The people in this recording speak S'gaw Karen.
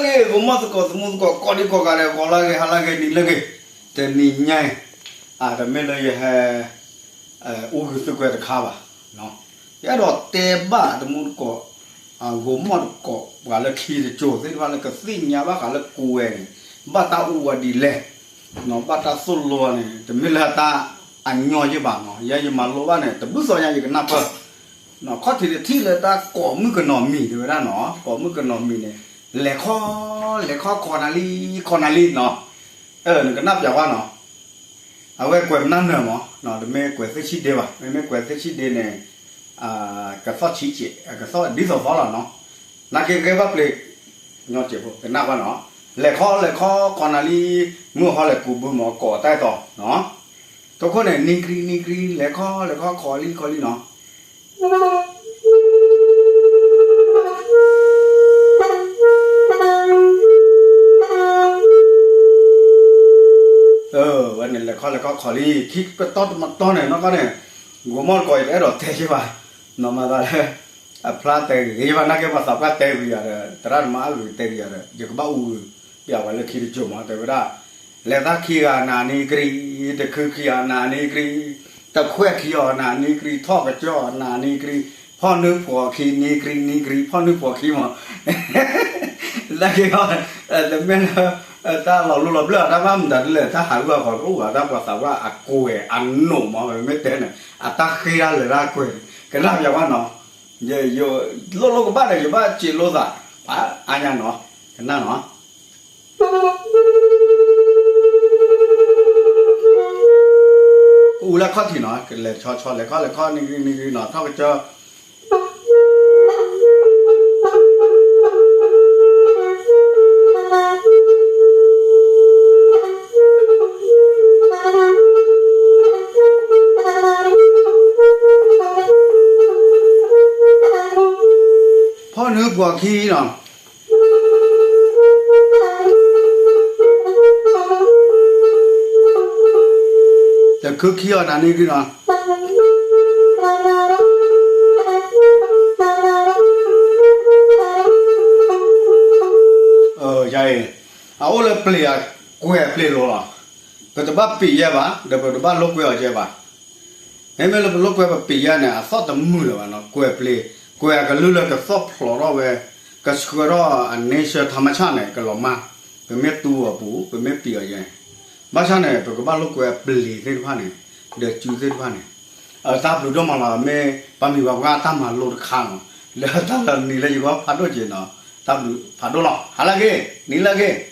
ဂ့ၤ ဂီၤမီၢ်သကိး သမူသကိး ကိးဒံကိးဂၤဒဲး ဂီၤလၢဂ့ၤ ဟါလၢဂ့ၤ နံၤလၢဂ့ၤ, တနံၤညါအံၤ တမ့ၢ်လၢယဟဲ အူဂုၤသုးကွဲတခါဘၣ်, ယအဲၣ်ဒိးတဲဘၣ်သမူသကိး ဂီၤမီၢ်သကိး ပှၤလၢခံတစိၤသ့ၣ်တဖၣ်လၢကသ့ၣ်ညါဘၣ်ဃးလၢကွဲၤန့ၣ် ဘၣ်တၢ်အိၣ်ဝဲဒ်လဲၣ်, ဘၣ်တၢ်သိၣ်လိန့ၣ် တမ့ၢ်လၢတၢ်အညီယ့ၢ်ဘၣ်နီၤ, ယဲယမၤလိဘၣ်န့ၣ် တဘျုးသီညါယကနၢ်ပၢၢ် ခီၣ်ထံးတထံၣ်လၢတၢ်ကိးမုၣ်ကနီၤမံၤတဲဝဲဒၣ်နီၤ, ကိးမုၣ်ကနီၤမံၤန့ၣ် လဲၤခီ လဲၤခီ ခီနၤလံ ခီနၤလံနီၤ, နကနၣ်ပျးဝဲနီၤ, အဝဲကွဲၤပနၢ်နၢၤမး, တမ့ၢ်ကွဲၤသ့ၣ်ဆံၣ်ဒ့ဘၣ်, မ့မ့ၢ်ကွဲၤသ့ၣ်ဆံၣ်ဒ့န့ၣ် ကသီၣ်ဆံးစဲး ကသီၣ်ဒ်သိးသီလီၤနီၤ, နာ်က့ဂဲၤဘၣ်ပျ့ၤ ကနၣ်ဝဲနီၤ, လဲၤခီ လဲၤခီ ခီနၤလံ, မုၢ်ဟီလဲၤကူးဘုမး ကိးတၢ်အဲၣ်တီနီၤ, ထိၣ်ခိၣ်န့ၣ် နံၤကြံၤ နံၤကြံၤ လဲၤခီ လဲၤခီ ခီလံ ခီလံနီၤ ဝဲန့ၣ် လဲၤခီ လဲၤခီ ခီလံ ခံကတီၢ်တမတီၢ်န့ၣ် နီၢ်ကီၢ်န့ၣ် ဂီၤမီၢ်သကိး ယတအဲၣ်ဒိးတဲယ့ၢ်ဘၣ်, နီၢ်မၤသးလၢ အဖျါတဲဂ့ၤယ့ၢ်ဘၣ် နာ်က့ပှၤသးပှၢ်တဲဂ့ၤယၤဒီး သရၣ်သမါအဂ့ၤတဲဂ့ၤယၤဒီး ယကဘၣ်အူဂုၤ ပျးဝဲလၢခံတစိၤမး တဲဝဲဒၣ် လဲၤသၣ်ခံဂၤနၤနံၤကြံၤ တခုခံဂၤနၤနံၤကြံၤ တခွဲးခံအီၤနၤနံၤကြံၤ ထီၣ်ကစၢၢ်အီၤနၤနံၤကြံၤ ဖီၣ်နုာ်ဖှီၣ်ခံနံၤကြံၤ နံၤကြံၤ ဖီၣ်နုာ်ဖှီၣ်ခံမး နာ်က့ တမ့ၢ်လၢ တၢ်လီၤလူလီၤဘျၢၣ်အတၢ်ဘၣ်မတၤဒ်လဲၣ် တၢ်ဟးဂူာ်ဟးဂီၤတအိၣ်ဘၣ် တၢ်ပှၤသးပှၢ်အကွဲးအနိးမး မ့မ့ၢ်တဲန့ၣ် အတၢ်ဃ့တၢ်လၢာ်တၢ်ကွဲးန့ၣ် ကနၣ်ပျးဝဲနီၤ လိၣ်လိၣ်ကဘၣ်ဒီး ယဘၣ်စံးလိာ်သး အါညါနီၤ ကနၣ်နီၤ အူလၢခီၣ်ထံးနီၤ ကလဲၤဆီဆီ လဲၤခီလဲၤခီ နံၤဂံၤနံၤဂံၤနီၤ ထီၣ်ကစၢၢ် ဖီၣ်နုာ်ဖှီၣ်ခံနီၤ တခုခံအီၤနၤနံၤဂံၢ်နီၤ ယၤအံၤ အအိၣ်လၢပျ့ၤအကွဲၤပျ့ၤလိၤလီၤ ပတဘၣ်ပ့ၤယဲၢ်ဘၣ် ဒီးပတဘၣ်လိာ်ကွဲအီၤယဲၢ်ဘၣ် မ့မ့ၢ်လၢပလိာ်ကွဲပပ့ၤယဲၢ်န့ၣ် အသီၣ်တမုာ်လၢၤဘၣ်နီၤ ကွဲၤပျ့ၤ ကွဲၤအကလုၢ်လၢကသီၣ်ဖျိးထီၣ်ဝဲ ကဆှၢထီၣ်အ nature ထၣ်မဆၣ်န့ၣ် ကလီၤမၢ် ပမ့ၢ်တူအီၤပူၤ ပမ့ၢ်ပ့ၤအီၤယဲၢ် ဘၣ်ဆၣ်န့ၣ် ပကဘၣ်လိာ်ကွဲအပျ့ၤသ့ၣ်တဖၣ်န့ၣ် ဒီးစုသ့ၣ်တဖၣ်န့ၣ် တၢ်ဘျုးဒိၣ်မးလီၤ မ့ၢ်ပှၤမံၤပှၤပှၢ်အတၢ်မၤလိတခါနီၤ လၢတၢ်လၢနံၤလၢယဂီၢ်ဖးဒိၣ်က့ၤနီၤ တၢ်ဘျုးဖးဒိၣ်လီၤ ဟါလၢဂ့ၤ နံၤလၢဂ့ၤ